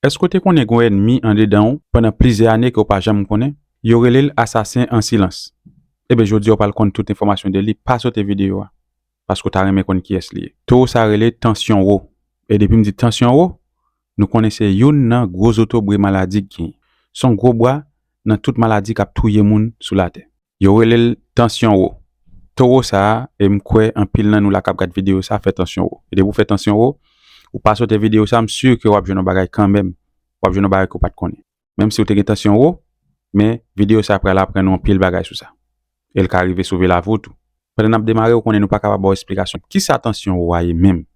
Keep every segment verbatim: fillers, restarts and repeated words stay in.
Èske w te konnen gen yon ènmi andedan w pandan plizyè ane ke w pa janm konnen? Yo rele l asasen an silans. Ebyen, jodi a w pral konn tout enfòmasyon de li. Pa sote videyo a, paske w ta renmen konn kiyès li ye. Towo sa rele tansyon wo. E depi m di tansyon wo, nou konnen se youn nan gwo zotobre maladi k genyen. Se yon gwo bwa nan tout maladi k ap touye moun sou latè. Yo rele l tansyon wo. Towo sa a, e m kwè anpil nan nou la k ap gad videyo sa a fè tansyon wo. E depi w fè tansyon wo, ou pa sote videyo sa a, m si ke w ap jwenn yon bagay kanmenm. W ap jwenn yon bagay ke w pa t konnen. Menm si w te gen tansyon wo, men videyo sa a pral aprann ou anpil bagay sou sa. E l ka rive sove lavi w tou. Pandan n ap demare, ou konnen nou pa kapab ba w esplikasyon. Kisa tansyon wo a ye menm?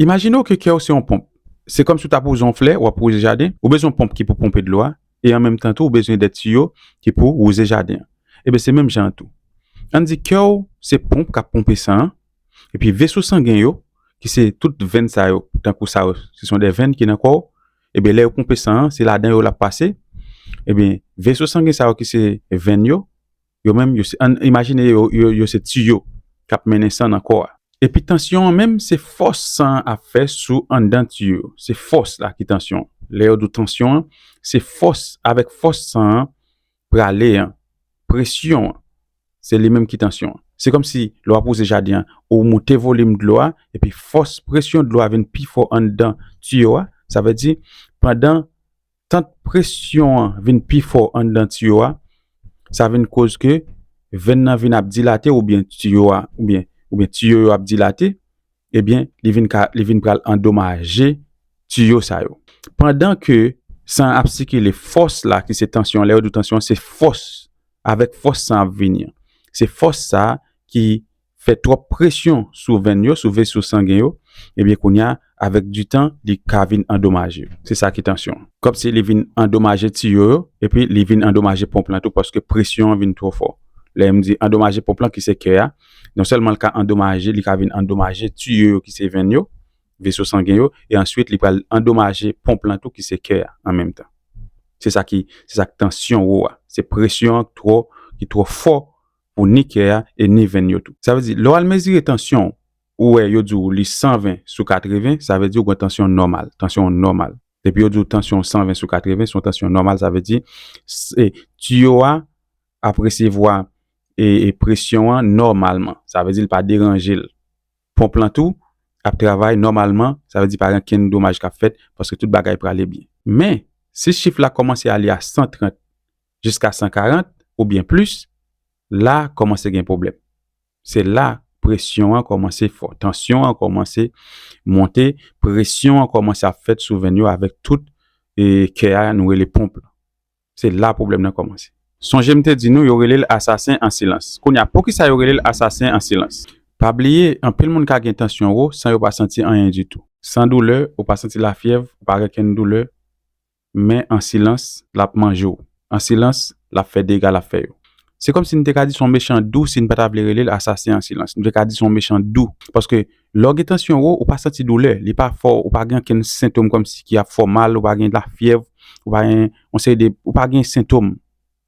Imajine w ke kè w se yon ponp. Se kòmsi w t ap wouze yon flè, w ap wouze jaden, ou bezwen yon ponp ki pou ponpe dlo a, e an menm tan tou, ou bezwen de tiyo ki pou wouze jaden an. Ebyen, se menm jan an tou. Ann di kè w se ponp k ap ponpe san an, epi veso sangen yo, ki se tout venn sa yo, tankou sa yo, se son de venn ki nan kò w, ebyen, lè yo ponpe san an, se ladan yo l ap pase, ebyen, veso sangen sa yo ki se venn yo, yo menm, yo se, ann imajine yo, yo, yo se tiyo k ap mennen san nan kò a. Epi tansyon an menm, se fòs san an ap fè sou anndan tiyo yo. Se fòs la ki tansyon an. Lè yo di w tansyon an, se fòs, avèk fòs san an prale an, presyon an. Se li menm ki tansyon an. Se kòmsi lè w ap wouze jaden an, ou moute volim dlo a, epi fòs presyon dlo a vin pi fò anndan tiyo a. Sa vle di, pandan tant presyon an vin pi fò anndan tiyo a, sa vin koz ke venn nan vin ap dilate oubyen tiyo a, oubyen, oubyen tiyo yo ap dilate, ebyen, li vin ka, li vin pral andomaje tiyo sa yo. Pandan ke san an ap sikile, fòs la ki se tansyon, lè yo di w tansyon, se fòs, avèk fòs san ap vini an. Se fòs sa a ki fè twòp presyon sou venn yo, sou veso sangen yo, ebyen, kounye a, avèk ditan, li ka vin andomaje yo. Se sa ki tansyon an. Kòmsi li vin andomaje tiyo yo, epi li vin andomaje ponp lan tou, paske presyon an vin twò fò. Lè m di andomaje ponp lan, ki se kè a, non sèlman l ka andomaje, li ka vin andomaje tiyo yo, ki se venn yo, veso sangen yo, e answit, li pral andomaje ponp lan tou, ki se kè a, an menm tan. Se sa ki, se sa k tansyon wo a. Se presyon an k twò, ki twò fò pou ni kè a e ni venn yo tou. Sa vle di, lè w al mezire tansyon w, ou wè yo di w li san ven sou katreven, sa vle di w gen tansyon nòmal, tansyon w nòmal. Depi yo di w tansyon w san ven sou katreven, se yon tansyon nòmal, sa vle di, se, tiyo a ap resevwa e, e presyon an nòmalman. Sa vle di l pa deranje l. Ponp lan tou ap travay nòmalman, sa vle di pa gen okenn domaj k ap fèt, paske tout bagay prale byen. Men, si chif la kòmanse ale a san trant jiska san karant oubyen plis, la kòmanse gen pwoblèm. Se la presyon an kòmanse fò, tansyon an kòmanse monte, presyon an kòmanse ap fèt sou venn yo avèk tout, e, kè a nou rele ponp lan. Se la pwoblèm nan kòmanse. Sonje m te di nou yo rele l asasen an silans. Kounye a, poukisa yo rele l asasen an silans? Pa bliye, anpil moun ka gen tansyon wo san yo pa santi anyen ditou. San doulè, ou pa santi lafyèv, ou pa gen okenn doulè, men an silans, l ap manje w. An silans, l ap fè dega l ap fè yo. Se kòmsi n te ka di se yon mechan dou si n pa ta vle rele l asasen an silans. N te ka di se yon mechan dou. Paske lè w gen tansyon wo, ou pa santi doulè, li pa fè w, ou pa gen okenn sentòm kòmsi ki ap fè w mal, ou pa gen lafyèv, ou pa gen yon seri de, ou pa gen sentòm.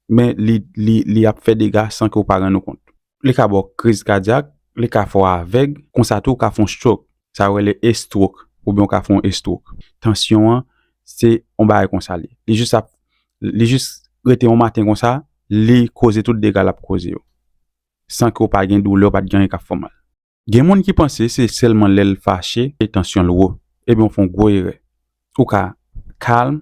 Men li, li, li ap fè dega san ke w pa rann ou kont. Li ka ba w kriz kadyak, li ka fè w avèg, konsa tou w ka fè yon stroke. Sa yo rele eswok, oubyen w ka fè yon eswok. Tansyon an, se yon bagay konsa li ye. Li jis ap, li jis rete yon maten konsa, li koze tout dega l ap koze yo. San ke w pa gen doulè, w pa t gen anyen k ap fè w mal. Gen moun ki panse se sèlman lè l fache ke tansyon l wo. Ebyen, w fè yon gwo erè. Ou ka kalm,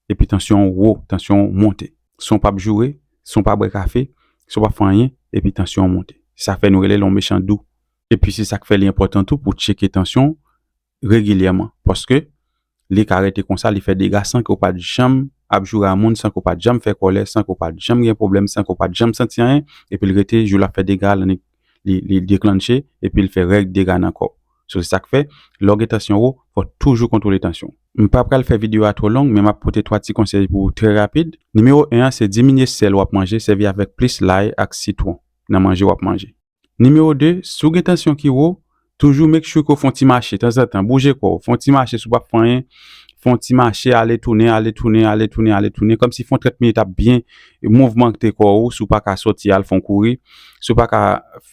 epi tansyon w wo, tansyon w monte. San w p ap joure, san w pa bwè kafe, san w p ap fè anyen, epi tansyon w monte. Sa fè nou rele l yon mechan dou. Epi se sa k fè li enpòtan tou pou w tcheke tansyon w regilyèman. Paske li ka rete konsa, li fè dega san ke w pa t janm ap joure a moun, san ke w pa t janm fè kòlè, san ke w pa t janm gen pwoblèm, san ke w pa t janm santi anyen, epi l rete, jou l ap fè dega, l annik li, li deklanche, epi l fè règ dega nan kò w. So, se sa k fè, lè w gen tansyon wo, fò w toujou kontwole tansyon w. M pa pral fè videyo a twò long, men m ap pote twa ti konsèy pou ou trè rapid. Nimewo en an, se diminye sèl w ap manje, sèvi avèk plis lay ak sitwon nan manje w ap manje. Nimewo de, si w gen tansyon ki wo, toujou make sure ke w fè yon ti mache tanzantan, bouje kò w, fè yon ti mache si w p ap fè anyen, fè yon ti mache, ale tounen, ale tounen, ale tounen, ale tounen, kòmsi fè yon trant minit ap byen mouvmante kò w, si w pa ka soti al fè yon kouri, si w pa ka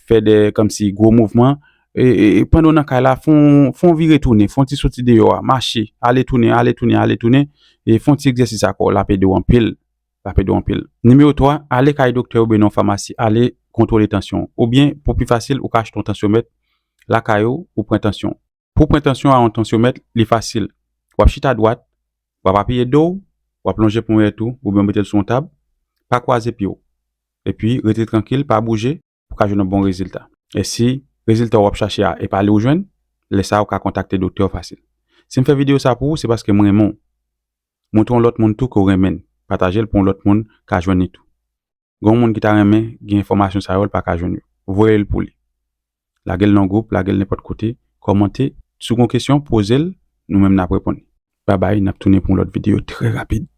fè de, kòmsi gwo mouvman, e, e, e, pandan w nan kay la, fè yon, fè yon vire tounen, fè yon ti soti deyò a, mache, ale tounen, ale tounen, ale tounen, e fè yon ti egzèsis a kò w, l ap ede w anpil. L ap ede w anpil. Nimewo twa, ale kay doktè oubyen nan yon famasi, ale kontwole tansyon w. Oubyen, pou pi fasil, ou ka achte yon tansyomèt lakay ou, ou pran tansyon w. Pou pran tansyon a yon tansyomèt, li fasil. W ap chita dwat, w ap apiye do w, w ap lonje ponyèt ou, oubyen w mete l sou yon tab, pa kwaze pye w. Epi, rete trankil, pa bouje, pou w ka jwenn yon bon rezilta. E si rezilta w ap chache a e pa li w jwenn, lè sa a ou ka kontakte doktè w fasil. Si m fè videyo sa pou ou, se paske m renmen w. Montre yon lòt moun tou ke w renmen l. Pataje l pou yon lòt moun ka jwenn li tou. Gen yon moun ki ta renmen gen enfòmasyon sa yo, l pa ka jwenn yo. Voye l pou li. Lage l nan gwoup, lage l nenpòt kote, kòmante. Si w gen yon kesyon, poze l, nou menm n ap reponn. Babay, n ap tounen pou yon lòt videyo trè rapid.